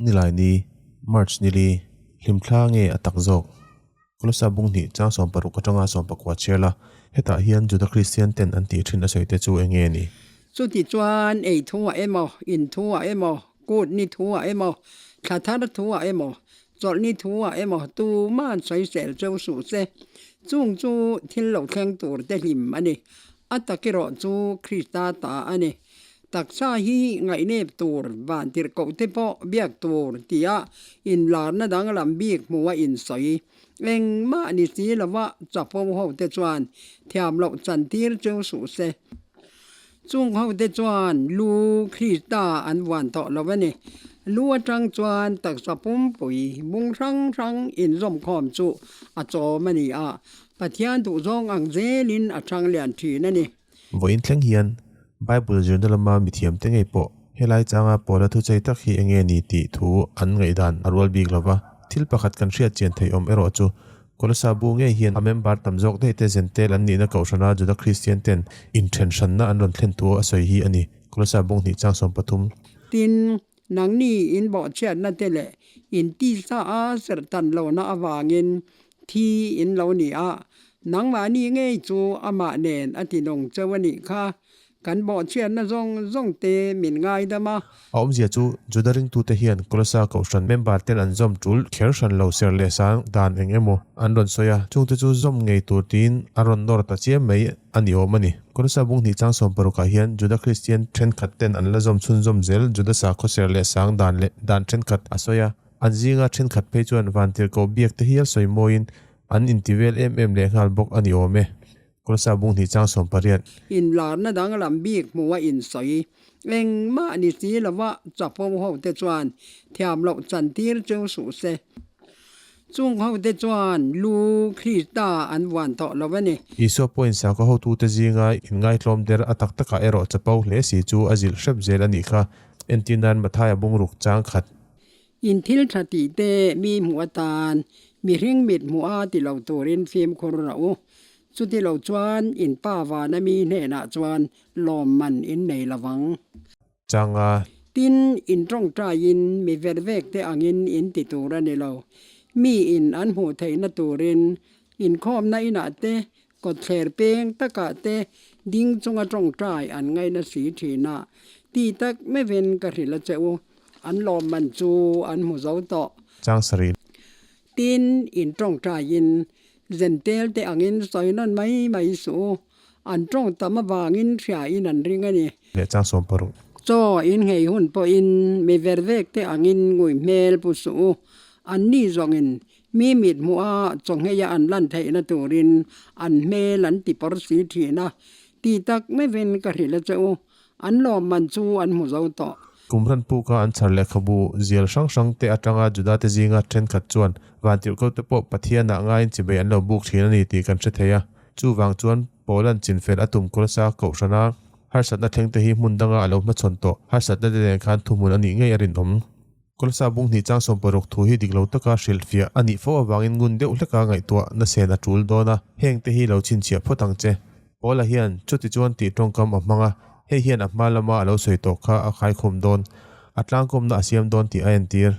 Nilaini, March nili, hlimthla nge a tak zawk? Kolosa bung hnih chang 60 atanga 19 chhiar la, hetah hian Juda Kristian ten an tih thin a sawi te chu eng nge ni? Chuti chuan ei thu ah emaw, in thu ah emaw, kut ni thu ah emaw, thla thar thu ah emaw, chawlh ni thu ah emaw tuman sawisel cheu suh se. Chung chu thil lo thleng tur te hlim a ni. A tak erawh chu Krista ta a ni. Taksa hi ngaihnep tur, van tirhkoh te pawh biak tur tia inlarna danglam bik hmuh a insawi. Engmah ni si lova chapo ho te chuan thiam loh chantir cheu suh se. Chung ho te chuan lu Krista an vuan tawh lo a ni. Lu atang chuan taksa pumpui bung hrang hrang inzawmkhawm chu a chawm a ni a, Pathian duhzawng ang zelin a chang lian thin a ni. Vawiin thleng hian Bible zirna lama mithiamte ngei pawh helai changa Paula thuchei tak hi enge ni tih thu an ngaihdan a rual bik lova. Thil pakhat kan hriat chian theih awm erawh chu Kolosa bu ngei hian a member tam zawk daih te zentel an nihna kohhrana Juda Kristian ten inthen hranna an rawn thlen thu a sawi hi a ni. Kolosa bung hnih chang 13. Tin, nangni in bawhchhiatna te leh in tisa a serhtan lohna avangin thi in lo ni a, nangmahni ngei chu amah nen a ti nung cheu a nih kha. Kan bawhchhiatna zawng zawng te min ngaidam a. A awmzia chu Juda ringtute hian Kolosa kohhran member ten an zawm tul kher hran lo ser leh sang dan eng emaw an rawn sawi a, chungte chu zawm ngei tur tiin a rawn nawr ta chiam mai a ni awm a ni. Kolosa bung hnih chang 60 ah hian Juda Kristian thenkhat ten an la zawm chhunzawm zel Juda sakhaw ser leh sang dan leh dan thenkhat a sawi a, an zinga thenkhat phei chuan vantirhkoh biak te hial sawi mawiin an inti vel em em leh nghal bawk a ni awm e. Kawlsa bung hnih chang 18. Inlarna danglam bik hmuh a insawi. Engmah ni si lova chapo ho te chuan thiam loh chantir cheu suh se. Chung ho te chuan lu Krista an vuan tawh lo a ni. Isua pawhin sakhaw hotute zinga inngaitlawm der a tak takah erawh chapo hle si chu a zilh hrep zel a nih kha. Entir nan Mathaia bungruk chang khat. In thil tha tih te mi hmuh atan mihring mit hmuh a ti lo turin fimkhur rawh u. Chuti lo chuan in pa vana mi hnenah chuan lawmman in nei lo vang. Changa. Tin, in tawngtaiin mi ver vek te angin in ti tur a ni lo. Mi in an hmuh theihna turin inkhawmna inah te, kawtthler peng takah te ding chunga tawngtai an ngaina si thin a. Ti tak meuhin ka hrilh a che u. An lawmman chu an hmu zo tawh. Chang sarih. Tin, in tawngtaiin zentel te angin sawi nawn mai mai suh u. An tawng tam avangin hriain an ring a ni. Leh chang 60. Chaw in nghei hun pawhin mi ver vek te angin ngui hmel pu suh u. Anni zawngin mi mit hmuh a chaw ngheia an lan theihna turin an hmel an ti pawr si thin a. Ti tak meuhin ka hrilh a che u. An lawmman chu an hmu zo tawh. Kum ran puka an chhar lehkhabu zial hrang hrang te atanga Juda te zinga thenkhat chuan vantirhkoh te pawh Pathianah ngaiin chibei an lo buk thin a ni tih kan hre thei a. Chuvang chuan Paula'n chinfel a tum Kolosa kohhran a, harsatna thleng te hi hmun danga a lo hmachhawn tawh. Harsatna te nen khan thuhmun a nih ngei a rinawm. Kolosa bung hnih chang 60 thu hi dik lo taka hrilhfiah a nih fo avangin ngun deuh hleka ngaihtuah na sen a tul dawn a, heng te hi lo chhinchhiah phawt ang che. Paula hian chuti chuan tih tawngkam a hmang a, hei hian a hma lama a lo sawi tawh kha a khaikhawm dawn, a tlangkawmna a siam dawn tih a entir.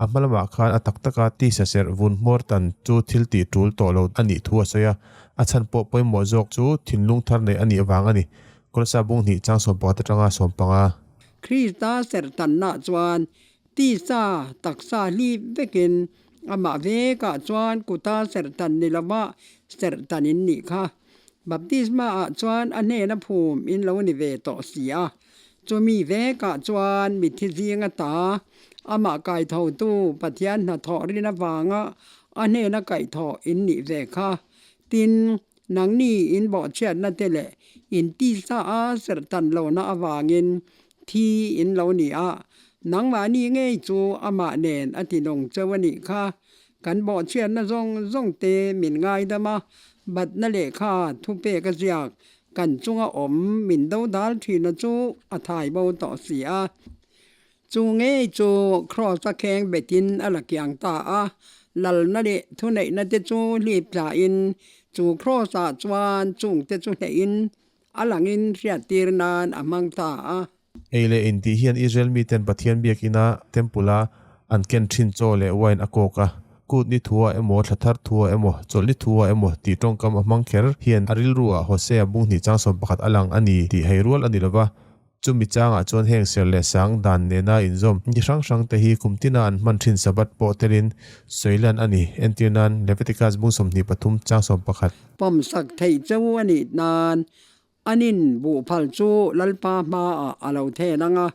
A hma lamah khan a tak taka tisa serh vun hmawr tan chu thil tih tul tawh lo a nih thu a sawi a, a chhan pawh pawimawh zawk chu thinlung thar neih a nih vang a ni. Kolosa bung hnih chang 11 atanga 15. Krista serhtanna chuan tisa taksa hlip vekin amah vekah chuan kuta serhtan ni lova serhtan in nih kha. Baptisma ah chuan a hnena phum in lo ni ve tawh si a. Chumi vekah chuan mithi zinga ta amah kaithotu Pathian hnathawh rin avanga a hnena kaihthawh in nih ve kha. Tin, Nangni in bawhchhiatna te leh in tisa a serhtan lohna avangin thi in lo ni a, nangmahni ngei chu amah nen a ti nung cheu a nih kha. Kan bawhchhiatna zawng zawng te min ngaidam a, batna lehkha thupek a ziak kan chunga awm min dodal thina chu a thai bo tawh si a. Chu ngei chu Kraws a kheng betin a la kiang ta a, lalna leh thuneihna te chu hlip tlain chu Kraws ah chuan chung te chu hnehin a langin hriattir nan a hmang ta a. Ei leh in tih hian Israel miten Pathian biakina, Temple-a, An ken thin chaw leh wine a kawk a, kut ni thua emaw, thla thar thua emaw, chawlh ni thua emaw tih tawngkam a hmang kher hian a rilruah Hosea bung hnih chang 11 a lang a ni tih hei rual a ni lova. Chumi changah chuan heng ser leh sang dan nena inzawm ni hrang hrang te hi kum tina an hman thin Sabbath pawh telin sawi lan a ni. Entir nan, Leviticus bung 23 chang 11. Pawm sak theih cheu a nih nan Anin buhphal chu Lalpa hmaah a lo then ang a,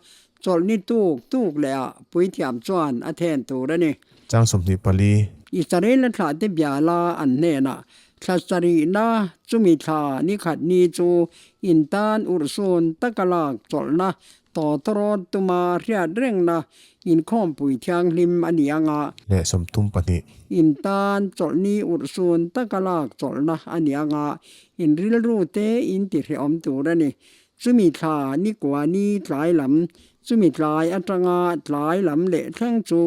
chawlhni tuk tuk leh ah puithiam chuan a then tur a ni. Chang 24. Israel a thlahte biala an hnenah, Thla sarihna chumi thla ni khat ni chu in tan urhsun taka lak chawlhna tawtawrawt tuma hriat rengna inkhawmpui thianghlim a ni ang a. Leh 32. In tan chawlhni urhsun taka lak chawlhna a ni ang a, In rilru te in ti hrehawm tur a ni. Chumi thla ni kua ni tlai lam, chumi tlai atanga tlai lam leh thleng chu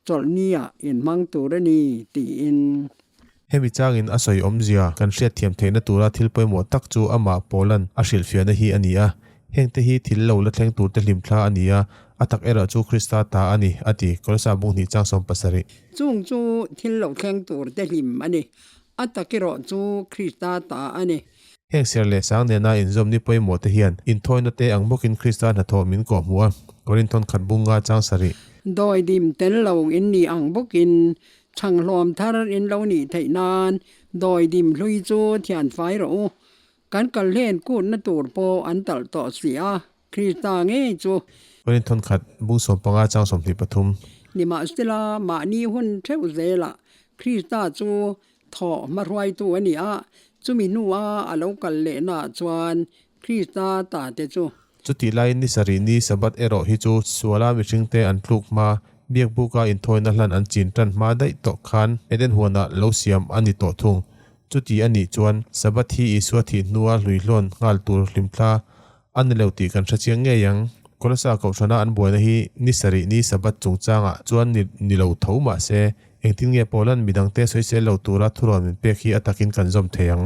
chawlhni ah in hmang tur a ni, tiin. Hemi changin a sawi awmzia kan hriatthiam theihna tura thil pawimawh tak chu amah Paula'n a hrilhfiahna hi a ni a. Hengte hi thil lo la thleng turte hlimthla a ni a, a tak erawh chu Krista ta a ni, a ti, Kolosa bung hnih chang 17. Chung chu thil lo thleng turte hlim a ni. A tak erawh chu Krista ta a ni. Heng ser leh sang nena inzawm ni pawimawh te hian inthawina te ang bawkin Krista hnathawh min kawhhmuh a, Korinthon khat bunga chang sarih. Dawidim tel lo in nih ang bawkin chhanghlawm thar in lo nih theih nan dawidim hlui chu thian fai rawh u. Kan kal hlen kutna tur pawh an talh tawh si a, Krista ngei chu. Korinthon khat bung 15 chang 23. Nimahsela, mahni hun theuh zelah Krista chu thawh hmahruaitu a ni a, chumi hnua a lo kal lehnaah chuan Krista ta te chu. Chutih laiin ni sarih ni Sabbath erawh hi chu suala mihringte an tluk hma, biakbuka inthawina hlan an chin tan hma daih tawh khan Eden huanah lo siam a ni tawh thung. Chuti a nih chuan Sabbath hi Isua thih hnua hluihlawn nghal tur hlimthla a ni lo tih kan hre chiang ngei ang. Kolosa kohhrana an buaina hi ni sarih ni Sabbath chungchangah chuan ni ni lo tho mah se, engtin nge Paula'n midangte sawisel lo tura thurawn min pek hi a takin kan zawm thei ang.